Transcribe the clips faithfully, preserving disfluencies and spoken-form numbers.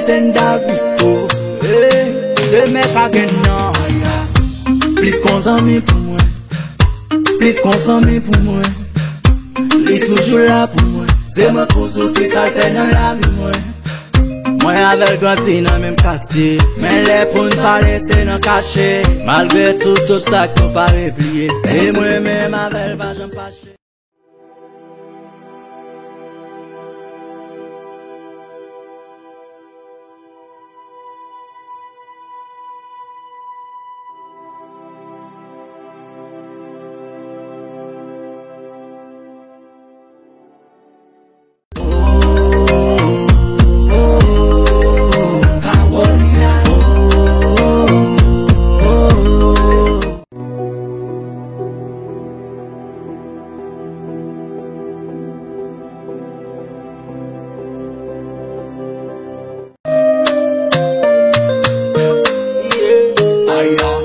Tenda Bito, eh, demen ka gen nan. Plis kon zanmi pou mwen, plis kon fanmi pou mwen. Li toujou la pou mwen. Se mwen pou tou ki sa l fè nan lavi mwen. Mwen avè l grandi nan menm katye, men lè pou n pale se nan kache. Malgre tout obstak nou pa repliye. E mwen menm avè l pa janm fache.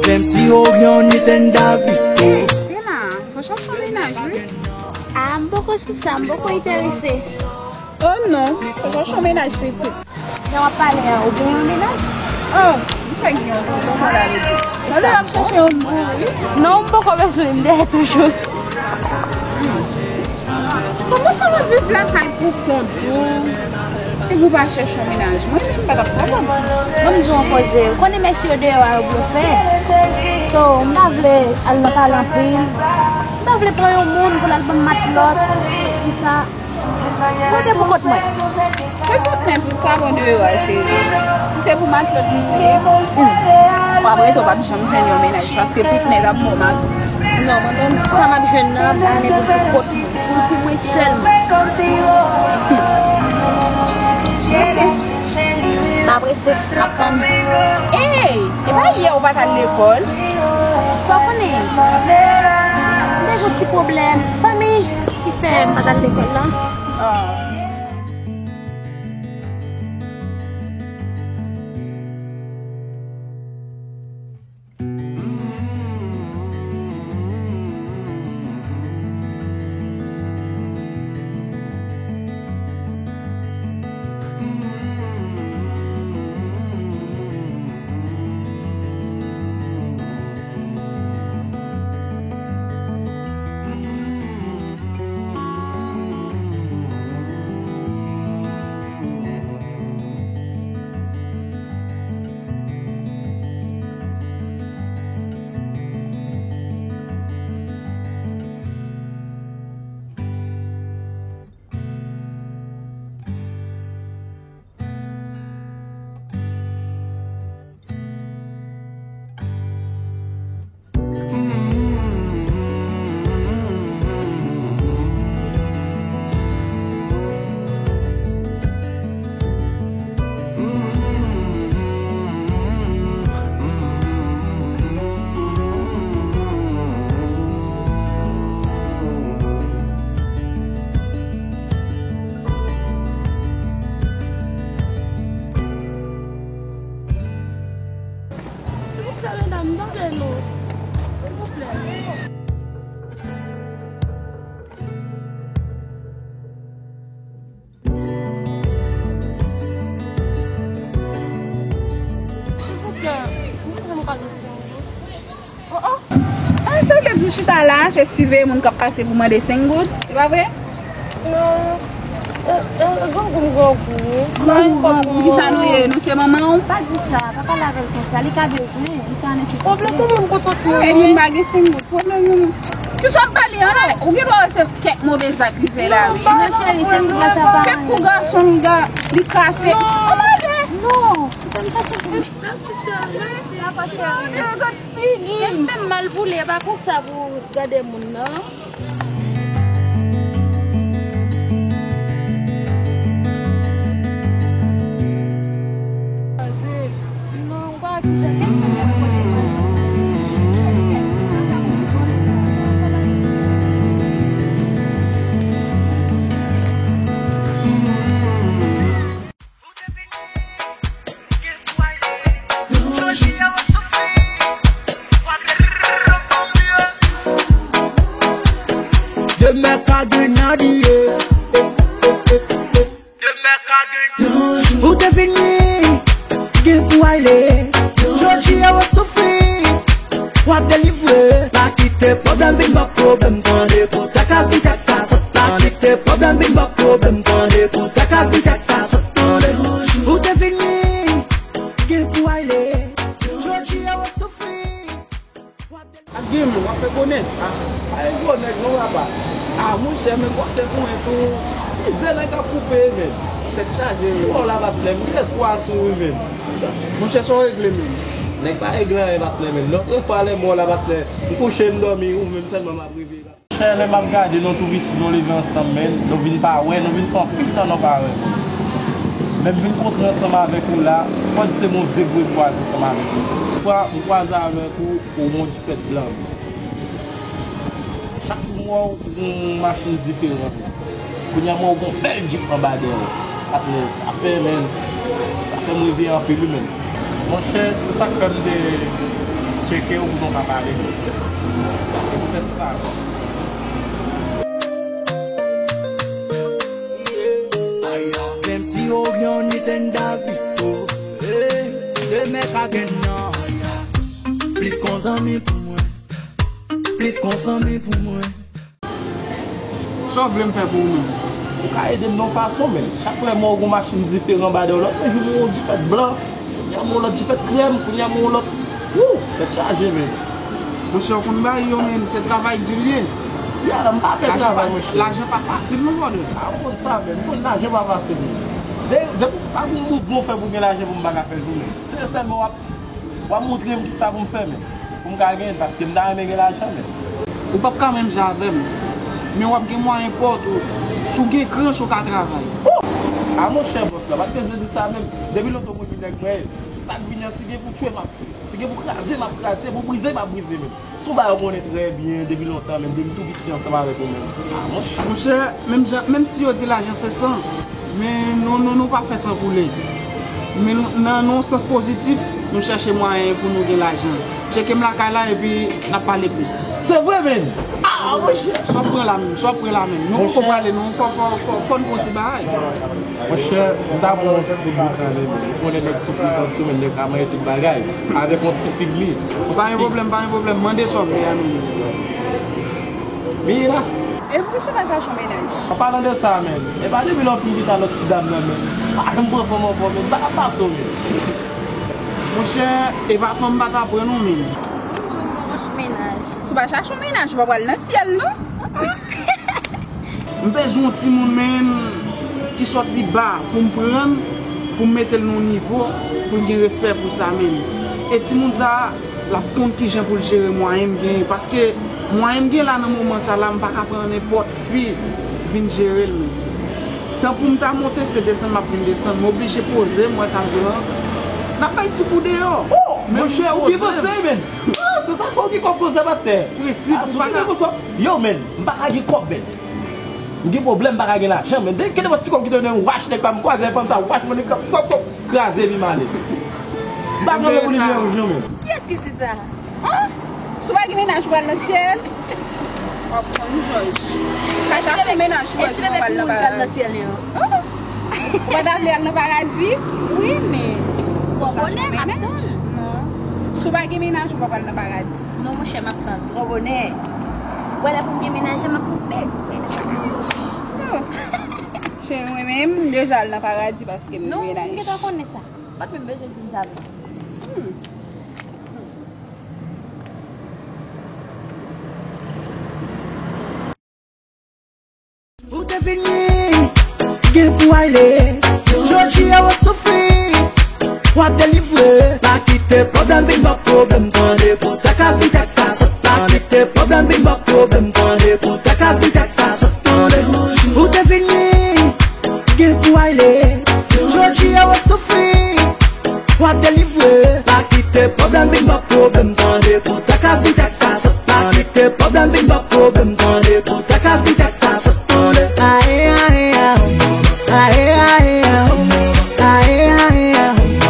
Menm si Oryon ni Senda Bito. Tela, fò chèche yon mennaj, wi. Ah, m poko sou sa, m poko enterese. Oh non, fò chèche yon mennaj pitit. Lè w ap pale a, ou gen yon mennaj? Oh, m fèk gen yon ti kòman la rete. Talè ap chèche yon gou, wi. Non, m poko bezwen, m dèyè toujou. Kòman w ap viv lakay pou kont ou? Epi w pa chèche yon mennaj? Mwen menm m pa t ap kapab. Ban m di w yon koze. Ou konnen mesye yo deyò a yo blofè. So, m pa vle al nan pale anpil. M pa vle pran yon moun pou l al ban m matlòt. Kisa? Mwen te pou kont mwen. Se tout nèt ou pa bon deyò a, cheri. Si se pou matlòt li ye, hmm, w ap rete, w p ap janm jwenn yon mennaj, paske tout nèt ap bon matlòt. Non, mwen menm, sa m ap jwenn nan, ap gade pou kont mwen. Pou, pou mwen sèlman. Hmm. M ap rese, m ap tann. Ey, e pa yè ou pa t al lekòl? Sa w konnen? M te gen yon ti pwoblèm fanmi ki fè m pa t al lekòl la. Ah. Silvouplè, medam, tande nou. Silvouplè. Silvouplè, nou fè m kado senk goud. Oh, oh. Ah, sa vle di w chita la, se siveye moun k ap pase pou mande senk goud, se pa vre? Non. Eh, eh, grangou m grangou. Grangou, grangou, kisa nou ye? Nou se manman w? Pa di sa, pa pale avè l konsa, li ka bezwen, li ka nesesite. Pwoblèm pou moun kontan pou mwen. Epi m pa gen senk goud, pwoblèm pou moun. Kisa w ap pale an la? Ou gen dwa wè se kèk move zak rive la, wi. Non, cheri, senk goud la sa pa anyen. Kèk kou gason m ga, li kase. Ou pale? Non, ou fè m pase pou mwen. Mèsi, cheri. Dakò, cheri. Gad figi. Tèt fè m mal pou li, e pa konsa pou gade moun nan. Non, ou pa ki jan tèt fè m mal pou li. Demen ka gen Nadie. Ou te fini. Wi, men w ap fè konnen. A, a, e gwo nèg non, papa. A, monchè, men gwosè konnen tou. Mizè nèg ap koupe, men. Tèt chaje, wi. Wè w la, patnè, m espwa sou ou, men. Monchè, sa w regle, men? Nèg pa regle anyen, patnè, men. Lòt fwa, lè m wè w la, patnè, m kouche, m dòmi, ou menm sèlman m ap reve la. Monchè, lè m ap gade nou tou piti, nou leve ansanm, men. Nou vin pa wè, nou vin fè anpil tan nou pa wè. Men m vin kontre ansanm avèk ou la, fò di se Bondye k voye m kwaze ansanm avèk ou. Kwa-, m kwaze avèk ou, ou yon djipèt blan. Chak jou m wè w, ou gen yon machin diferan. Kounye a m wè w gen yon bèl djip anba dèyè w. Patnè, sa fè, men, sa fè m reve anpil, wi, men. Monchè, se sa k fè m te tcheke w pou nou ka pale. Se poutèt sa. Menm si Orion ni Sendabito, eh, demen ka gen nan. Plis kon zanmi pou mwen. Plis kon fanmi pou mwen. Sa w vle m fè pou ou menm? Ou ka ede m nan yon fason, men. Chak lè m wè w gon machin diferan anba dèyè w, lòt jou m wè w jipèt blan, kounye a m wè w lòt jipèt krèm, kounye a m wè w lòt. Wou! Tèt chaje, men. Monchè, w konn bagay yo, men, se travay di l ye. Ya, m pa fè travay, monchè. Lajan pa fasil non, brother. A, ou konn sa, men. M konn lajan pa fasil, men. De, depi w pa gon mouvman w fè pou gen lajan pou m pa ka fè l tou, men. Se sèlman w ap W ap montre m kisa pou m fè, men, pou m ka genyen l, paske m ta renmen gen lajan, men. Ou p ap ka menm jan avè m, men w ap gen mwayen pa w tou. Si w gen kran, si w ka travay. Oh! A monchè, bòs la, pa t bezwen di sa menm. Depi lontan w konn ki nèg mwen ye. Sa k vini an, si gen pou tchwe, m ap tchwe. Si gen pou kraze, m ap kraze. Si gen pou brize, m ap brize, men. Se yon bagay ou konnen trè byen depi lontan, menm depi m tou piti ansanm avèk ou menm. A, monchè. Monchè, menm jan, menm si yo di lajan se san, men nou, nou, nou pa fè san koule. Men nou, nan, nan yon sans pozitif, nou chèche mwayen pou nou gen lajan. Tcheke m lakay la epi n ap pale plis. Se vre, menm? A, monchè. Sa w ap pran la menm, sa w ap pran la menm. Nou poko prale, non, fò, fò, fò, fò n fè yon ti bagay. Monchè, m ta pran yon ti bout boukannen, men. Ou konnen nèg soufri konn sou men, nèg ka manyen tout bagay. Avèk yon ti fig li. Pa gen pwoblèm, pa gen pwoblèm. Mande sa w vle a, men. Mira. E pou kisa w pa chache yon mennaj? An palan de sa, men. E pa depi lè w fin kite lòt ti dam nan, men. Pa janm pran fanm ankò, men. Sa k ap pase w, men? Monchè, e pa fanm m pa ta pran, non, men. Ou di w poko chache mennaj. Si w pa chache yon mennaj, ou pa pral nan syèl, non. M bezwen yon timoun, menn, ki sòti ba pou m pran l, pou m mete l nan yon nivo, pou l gen respè pou sa, menn. E timoun sa a, l ap konn kijan pou l jere mwayen m genyen. Paske mwayen m gen la nan moman sa la, m pa ka pran nenpòt fi vin jere l, menn. Tan pou m ta monte, se desann m ap vin desann. M oblije poze m, wè sa m gen an. N ap bay ti kou deyò. Oh, monchè, ou byen panse, menn. Ah, se sa k fè w gen kòb konsa, patnè. Prensip, ah, si w gen kòb konsa. Yo, menn, m pa ka gen kòb, menn. M gen pwoblèm, m pa ka gen lajan, menn. Gen nenpòt ti kòb ki te nan wach nèg pa m, kwaze fanm sa, wach mwen, kòb, kòb, kòb, kraze li, m ale. M pa gen anyen pou limyè wouj, non, menn. Kiyès ki di sa? An? Si w pa gen mennaj, ou pral nan syèl? W ap konn jòj. Pa chache mennaj, ou wè si nou pral nan paradi. An? Ou pa ta vle al nan paradi? Wi, men. Ou pa konnen, m ap tann. Non. Si w pa gen mennaj, ou pa pral nan paradi. Non, monchè, m ap tann. Twò bonè. Wè lè pou m gen mennaj, m ap konn bèl. Non. Cheri, mwen menm, m deja al nan paradi paske m gen mennaj. Non, m gentan konnen sa. Pa t menm bezwen di m sa vre. Hmm. Ou te vini, gen pou ale. Jodi a w ap soufri, w ap delivre. Pa kite pwoblèm vin ba w pwoblèm, tande, pou ta ka vin ta ka sot. Pa kite pwoblèm vin ba w pwoblèm, tande, pou ta ka vin ta ka sot, tande. Ou te vini, gen pou ale. Jodi a w ap soufri, w ap delivre. Pa kite pwoblèm vin ba w pwoblèm, tande, pou ta ka vin ta ka sot. Pa kite pwoblèm vin ba w pwoblèm, tande, pou ta ka vin ta ka sot, tande. Aye, aye, a, oh, mama. Aye, aye, a, oh, mama. Aye, aye, a, oh, mama.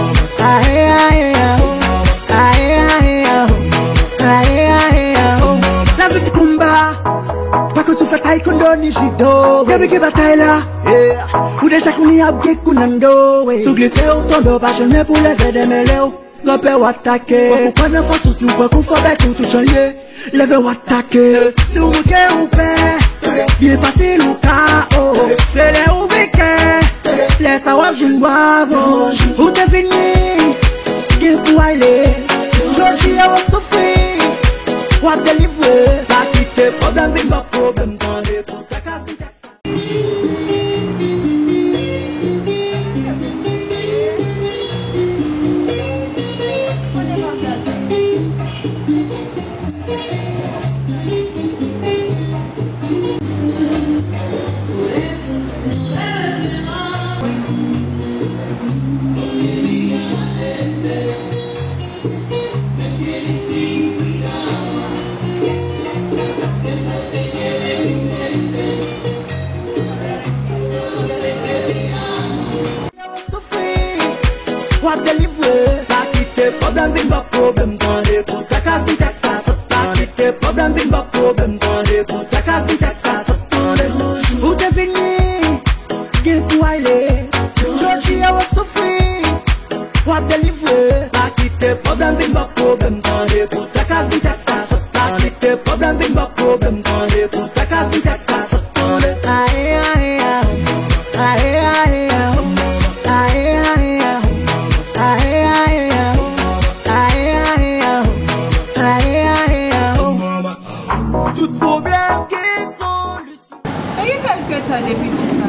Aye, aye, a, oh, mama. Aye, aye, a, oh, mama. Lavi se konba. Pa konn si w fè taekwondo ni jido. Depi gen batay la, yeah, ou deja konnen ap gen kounando, yeah. Si w glise ou tonbe, ou pa jwenn men pou leve demele w. Ranpe w atake. Fòk ou pran nan fòs ou, si w pran kou fò bèk ou tou jan l ye. Leve w atake. Si w manke ou pè, byen fasil ou K O. Se lè ou vekè, lè sa w ap jwenn bravo. Ou te vini, gen pou ale. Jodi a w ap soufri, W ap delivre, pa kite pwoblèm vin ba w pwoblèm, tande, pou traka vin traka. Soufri, w ap delivre. Pa kite pwoblèm vin ba w pwoblèm, tande, pou traka vin traka, pa kite pwoblèm vin ba w pwoblèm, tande, pou traka vin traka, tande. Ou te vini, gen pou ale. Jodi a w ap soufri, w ap delivre. Pa kite pwoblèm vin ba w pwoblèm, tande, pou traka vin traka, pa kite pwoblèm vin ba w pwoblèm, tande, pou traka vin traka, tande. Aye, aye, aye. Aye, aye, aye. Aye, aye, aye. Aye, aye, aye. Aye, aye, aye. Aye, aye, aye. Tout pwoblèm gen solisyon. Sa gen kèlke tan depi konsa.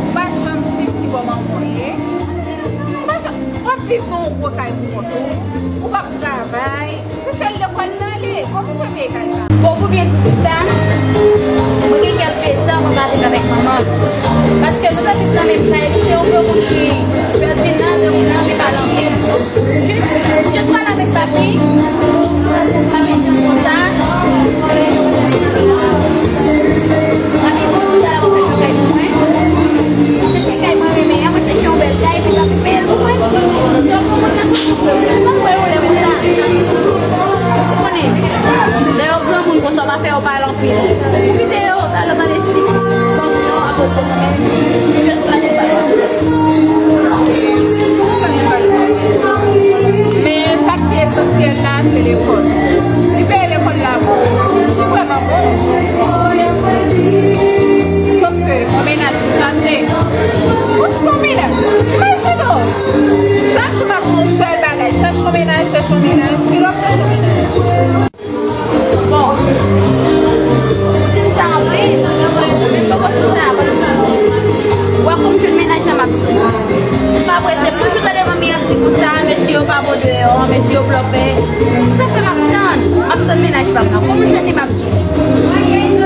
Ou pa janm suiv ki bò manman w ye. Ou pa janm, w ap viv nan yon gwo kay pou kont ou. Ou p ap travay. Se sèl lekòl l ale. Kòman w fè peye kay la? Bon, pou byen di sista, mwen gen kèlke tan mwen pa viv avèk manman m. Paske nou t ap viv nan menm kay, li se yon granmoun ki pètinan, granmoun nan, li pale anpil. Jis, jis pale avèk papi, papi di m konsa, papi di m konsa, l ap fè yon kay pou mwen. Se kay mwen renmen an, mwen te chèche yon bèl kay, epi papi peye l pou mwen. Donk, yon moun nan toujou vre vre. Mwen pa kwè yon lè konsa. Ou konnen, lè yo granmoun konsa, w pa fè yo pale anpil. Ou kite yo, sa yo tande si. Bon, sinon, apoze. Jis pale pa. Men sa ki esansyèl la, se lekòl. Li peye lekòl la pou ou. Li vrèman bon. Sòf ke yon mennaj ki chase. Ou se yon mennaj. Imajine w. Chak jou m ap di yon sèl bagay. Chèche yon mennaj, chèche yon mennaj. Kilè w ap chèche yon mennaj? Bon. Ou di m sa anpil. Men poko di m sa, paske w wè kòm jèn mennaj la m ap di. M pa prese. M toujou tande manmi ap di konsa, mesye yo pa bon deyò, mesye yo blòfè. Sa fè m ap tann. M ap tann mennaj pa m nan. Kòm jèn li m ap di.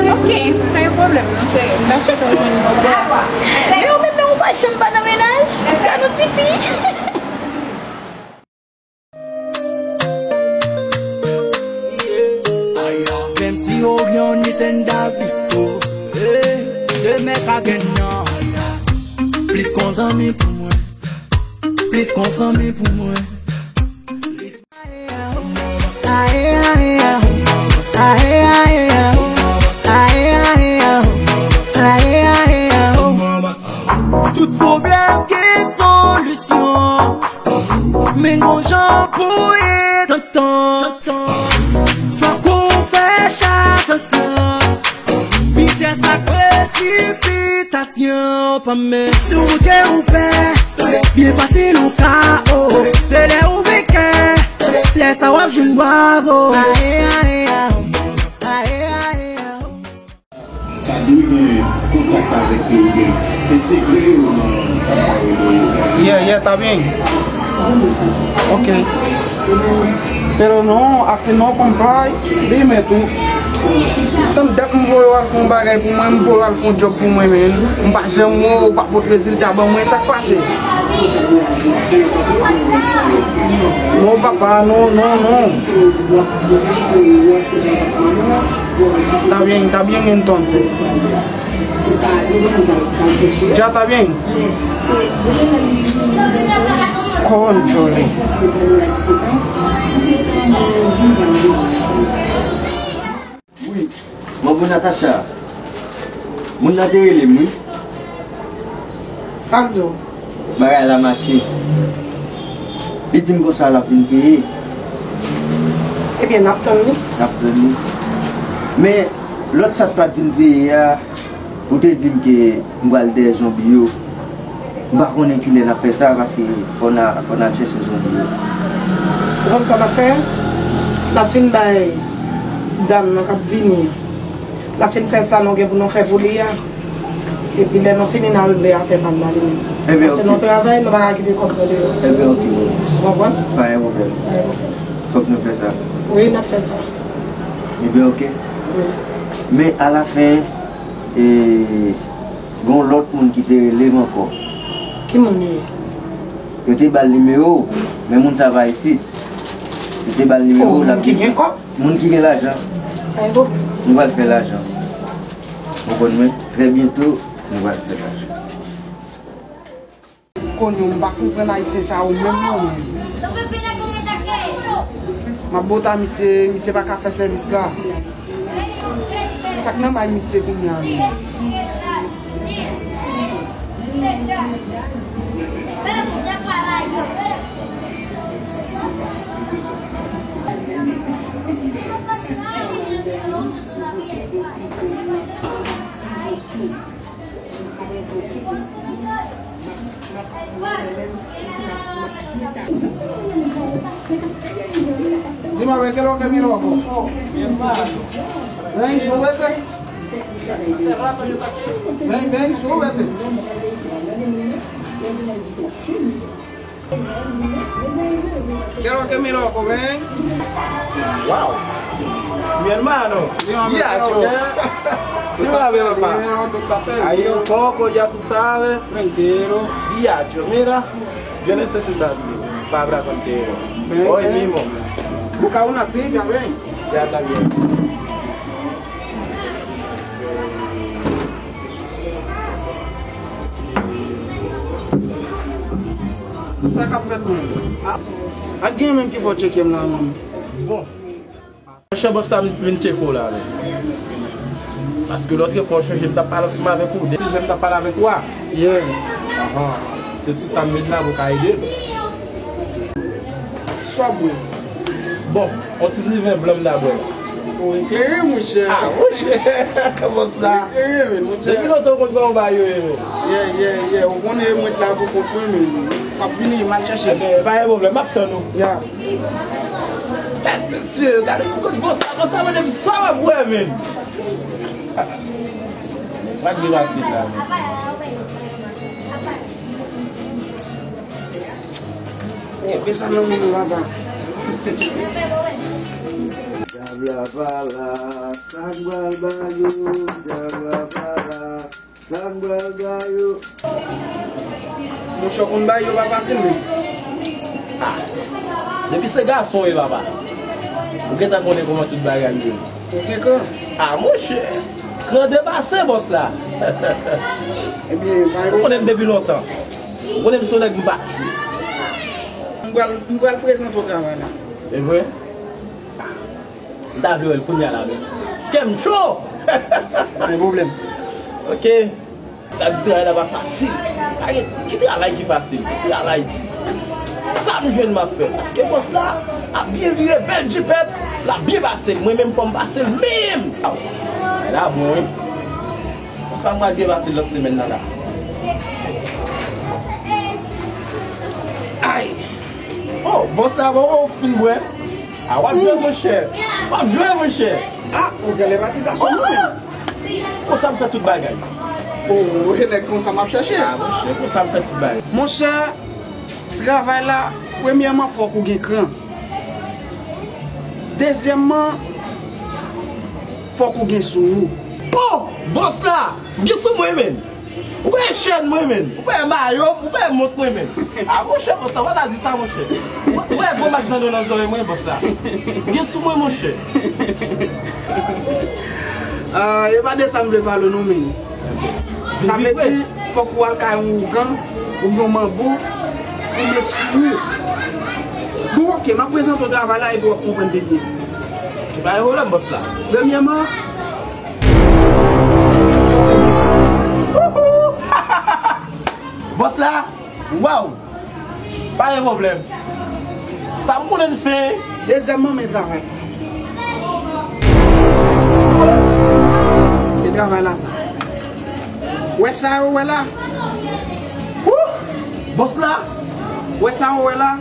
Ok, pa gen pwoblèm non, cheri. M ta swete w jwenn yon bon. Men ou menm, men ou pa janm pa nan mennaj. Gad yon tifi. Menm si Orion is in David, oh, eh, demen ka gen nan. Plis kon zanmi pou mwen. Plis kon zanmi pou mwen. Tout pwoblèm gen solisyon. Men gon jan pou ede tonton. Fòk ou fè atansyon. Vitès ak presipitasyon pa menm. Si w moute ou pè, byen fasil ou ka o. Se lè ou venkè, lè sa w ap jwenn bravo. Aye, aye, aye. Aye, aye, aye. Ta dwe gen kontak avèk yo, oubyen entegre yo nan sa n ka rele. Yeah, yeah, ta byen. Ok. Pero no, así no, compay. Dime tú. Tann dat m voye w al fè yon bagay pou mwen, m voye w al fè yon djòb pou mwen, men m pa janm wè w, ou pa pot rezilta ban mwen, sa k pase? Non, papa, non, non, non. Está bien, está bien entonces. Ya está bien. Conchole. Wi. Manbo Natacha. Moun nan te rele m, wi. Sa l di w? Bagay la mache. Li di m konsa l ap vin peye. Ebyen, n ap tann li. N ap tann li. Men, lòt sa k pa t vin peye a, ou te di m ke m pral dèyè zonbi yo. M pa konnen kilè n ap fè sa, paske fò n a, fò n al chèche zonbi yo. Ou konn sa n ap fè? N ap fin bay Dam nan k ap vini an. L ap fin fè sa nou gen pou nou fè pou li a. Epi lè nou fini, n a regle afè pa l la li menm. Ebyen, paske oke. Nou travay, nou pa ka kite kòb nan deyò. Ebyen, oke. Ou konprann? Pa gen pwoblèm. Pa gen pwoblèm. Fòk nou fè sa. Wi, n ap fè sa. Ebyen, oke. Wi. Men alafen, e, gen yon lòt moun ki te rele m ankò. Ki moun li ye? Yo te ba l nimewo w, men moun sa pa isit. Yo te ba l nimewo w, oh, l ap moun ki gen kòb? Moun ki gen lajan. Ay, bon. Nou pral fè lajan. Ou konprann mwen? Trè byento, nou pral fè lajan. Konyo, m pa konprann ayisyen sa yo menm non, menm. M ap bota misye, misye pa ka fè sèvis la. Sa k nan may misye kounye a menm? Dime a ver qué es lo que miro abajo. Ven, súbete. Ven, ven, súbete. Quiero que mi loco, ven. Wow. Mi hermano. Dígame, dígame, dígame, papá. Hay un poco, ya tú sabes. Tranquilo. Diacho, mira, yo necesito para hablar contigo. Ven, hoy ven. Mismo. Busca una silla, ven. Ya está bien. Sa k ap fèt menm? A, ak gen menm ki fò tcheke m la menm. Bon. Monchè, bòs la vin tcheke w la menm. Paske lòt fwa w chonje m t ap pale ansanm avèk ou, de sijè m t ap pale avèk ou a. Yeah. Ahan. Se sou sa m vin la pou w ka ede m. Sa w bwè? Bon, yon ti diven blan m ta bwè la. Ou eklere, monchè. A, monchè, bòs la. Ou eklere, men, monchè. Depi lontan ou konn kòman bagay yo ye, men. Yeah, yeah, yeah. Ou konnen mwen t la pou kont mwen, men. M ap vini, m al chèche. Ebyen, pa gen pwoblèm, m ap tann ou. Ya. Gade mesye, gade kout bòs la, bòs la mande m sa m ap bwè, men. Gade li pase la, men. Kenbe sa nan men nou, papa. Dyab la pa la, sa k pral ba yo, dyab la pa la, sa k pral ba yo. Monchè, w konn ba yo pa fasil, men. A, depi se gason w ye, papa, ou gentan konnen kòman tout bagay ye. Ou gen kran? A, monchè, kran depase, bòs la. Ebyen, pa gen pwoblèm. Ou konnen m depi lontan. Ou konnen m se yon nèg m pa tchwe. M pral, m pral prezante w travay la. E vre? M ta vle wè l kounye a la menm. Kè m cho! Pa gen pwoblèm. Oke. Sa di travay la pa fasil. Pa gen, ki travay ki fasil? Ki travay? Sa m jwenn m ap fè. Paske bòs la ap byen vire, bèl jipèt, l ap byen pase. Mwen menm fò m pase l menm. Aw, bagay la bon, wi. Sa m pral byen pase lòt semèn nan la. Ay! Oh, bòs la, bon, ou fin bwè? A, w ap jwe, monchè. W ap jwe, monchè. A, ou genlè pa ti gason non, men. Konsa m fè tout bagay. Oh, e nèg konsa m ap chèche. A, monchè, konsa m fè tout bagay. Monchè, travay la, premyèman, fòk ou gen kran. Dezyèmman, fòk ou gen sou ou. Oh, bòs la, gen sou mwen, men. Ou pa wè chèn mwen, men. Ou pa wè mayo m, ou pa wè mont mwen, men. A, monchè, monchè, w pa ta di sa, monchè. Ou wè gwo mak zando nan zòrèy mwen, bòs la. Gen sou mwen, monchè. A, e pa de sa m vle pale w non, men. Sa vle di, fòk ou al kay yon ougan, oubyen yon manbo, ou met sou ou. Bon, oke, m ap prezante w travay la epi w ap konprann pi byen. Se pa yon pwoblèm, bòs la. Premyèman, Bòs la, waw! Pa gen pwoblèm. Sa m konnen n fè. Dezyèmman, men travay. Se travay la sa. Wè sa yo wè la? Wouh! Bòs la, wè sa yo wè la?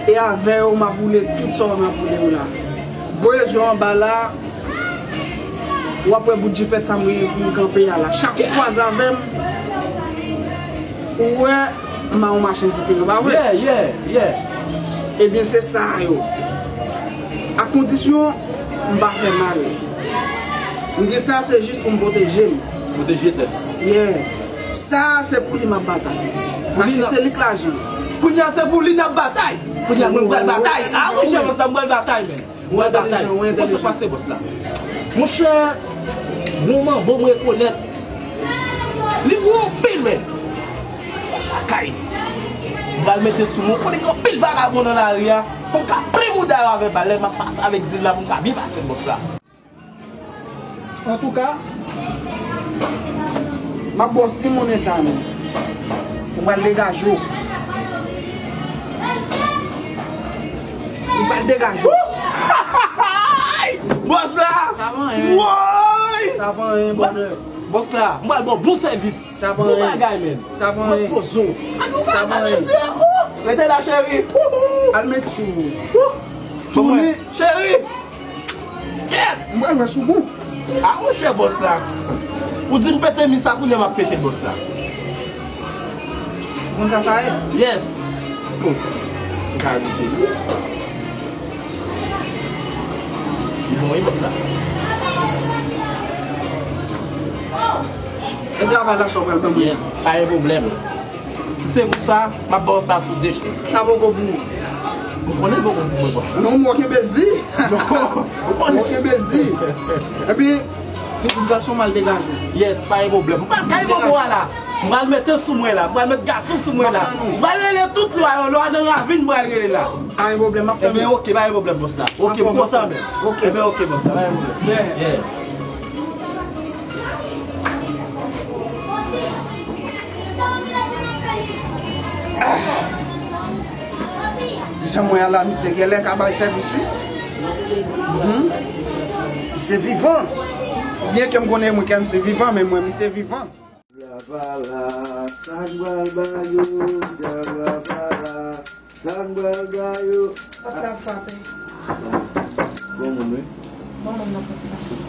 E avè yo m ap woule tout sa w wè m ap woule yo la. Voye zye w anba la, w ap wè bout jipèt sa m, m kanpe a la. Chak ou kwaze avè m, ou wè m a yon machin dife, ou pa vre? Yeah, yeah, yeah. Ebyen, se sa yo. A kondisyon, m pa fè mal. M di sa, se jis pou m pwoteje m. Pwoteje tèt. Yeah. Sa, se pou li m ap batay. Paske se li k lajan. Kounye a, se pou li n ap batay. Kounye a, mwen pral batay. Ah, monchè, mwen sa, mwen pral batay, men. Ou entèlijan, ou entèlijan. Ou konn sa k pase, bòs la. Monchè, bon manbo m rekonèt. Li gwo anpil, men. Lakay. M pral mete sou mwen. Ou konnen gen anpil vagabon nan lari a. Pou m ka plen mouda yo avè bal, lè m ap pase avèk zil la, pou m ka byen pase, bòs la. Antouka, m ap ba w ti monnen sa, men. Ou pral degaje w. Ou pral degaje w. Bòs la! Sa pa anyen. Woy! Sa pa anyen, brother. Bòs la, m pral ba w bon sèvis. Sa pa anyen. Bon bagay, men. Sa pa anyen. Mwen poze w. Sa pa anyen. Rete la, cheri. Al met sou. Tounen. Cheri. Kèt! M pral wè sou ou. A, monchè, bòs la. Ou di m pete mi sa, kounye a m ap pete, bòs la. Ou konn sa sa ye? Yes. Oh. M ka ajoute wi. Li bon, wi, bòs la. E travay la, sa w pral ban mwen? Yes, pa gen pwoblèm. Si se pou sa, m ap ba w sa sou de chèz. Sa poko pou ou. Ou konnen poko pou mwen, bòs. Non, m wè w kenbe l di. Non, ou konnen. M wè w kenbe l di. Epi, pitit gason m al degaje w. Yes, pa gen pwoblèm. M pral kay bobo a la. M pral mete sou mwen la. M pral met gason sou mwen la. M pral rele tout lwa yo. Lwa nan ravin m pral rele la. Pa gen pwoblèm, m ap tann ou. Ebyen, oke, pa gen pwoblèm, bòs la. Oke, m kontan, men. Oke. Ebyen, oke, bòs la, pa gen pwoblèm. Yeah. Yeah. Jan mwen ala, misye genlè ka bay sèvis wi. Hmm? Misye vivan. Byen ke m konnen mwen ke misye vivan, men mwen misye vivan. Sa k pral ba yo, sa k pral ba yo. Sa k pral ba yo. Sa k ap frape? Bon moun, wi. Bon moun nan pòt la. Ok.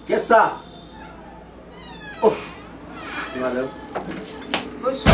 Kiyès sa? Oh. Se madanm. Bonswa.